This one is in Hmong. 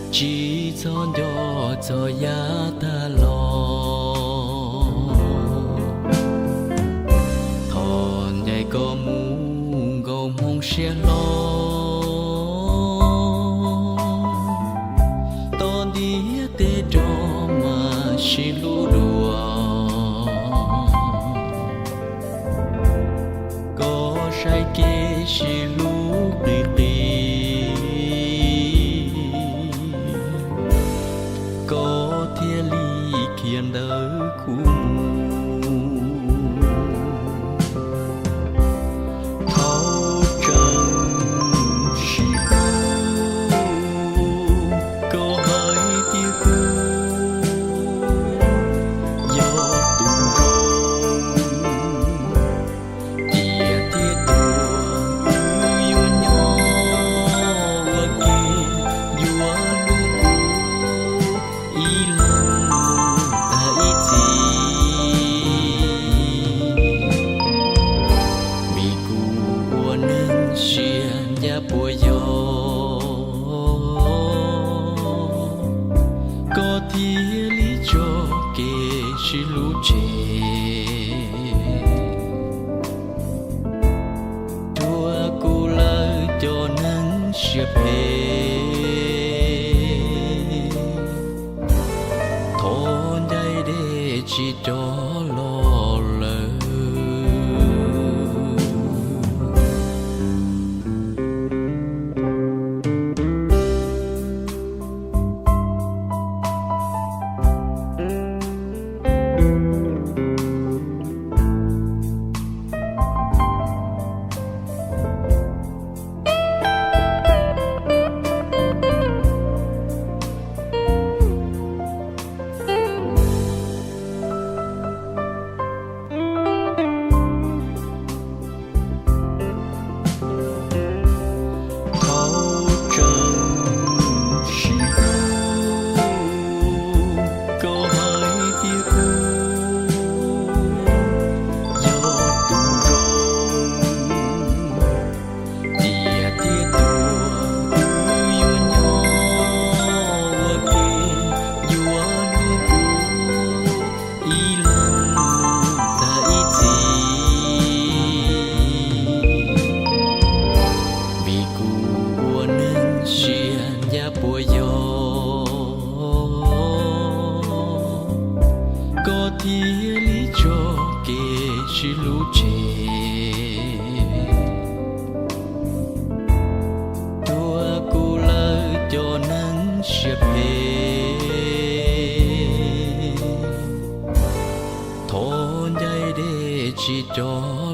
Tsis txhob nco txog yav tag los, thov ncaim koj mus nkaus hmoov siab hlo. Tos ntiav tes rog mas sib hlub dua, koj saib kev sib hlub qis qis, koj thiaj li khiav ntawm kuv mus. Thaum tseem sib hlub, koj hais tias kuv yog tus zoo, tiam thiab tuag wb yuav nyob ua ke, yuav hlub kuv ib leeg mus tag ib txhis. Vim kuv ua neeg siab ncaj puas yog, koj thiaj li tso kev sib hlub tseg, rhuav kuv lawv cov neeg siab phem. Thov ncaim dej tsis rov los lawm. Thaum tseem sib hlub, koj hais tias kuv yog tus zoo, tiam thiab tuag wb yuav nyob ua ke, yuav hlub kuv ib leeg mus tag ib txhis. Vim kuv ua neeg siab ncaj puas yog, koj thiaj li tso kev sib hlub tseg, rhuav kuv lawv cov neeg siab phem. Thov ncaim dej tsis rov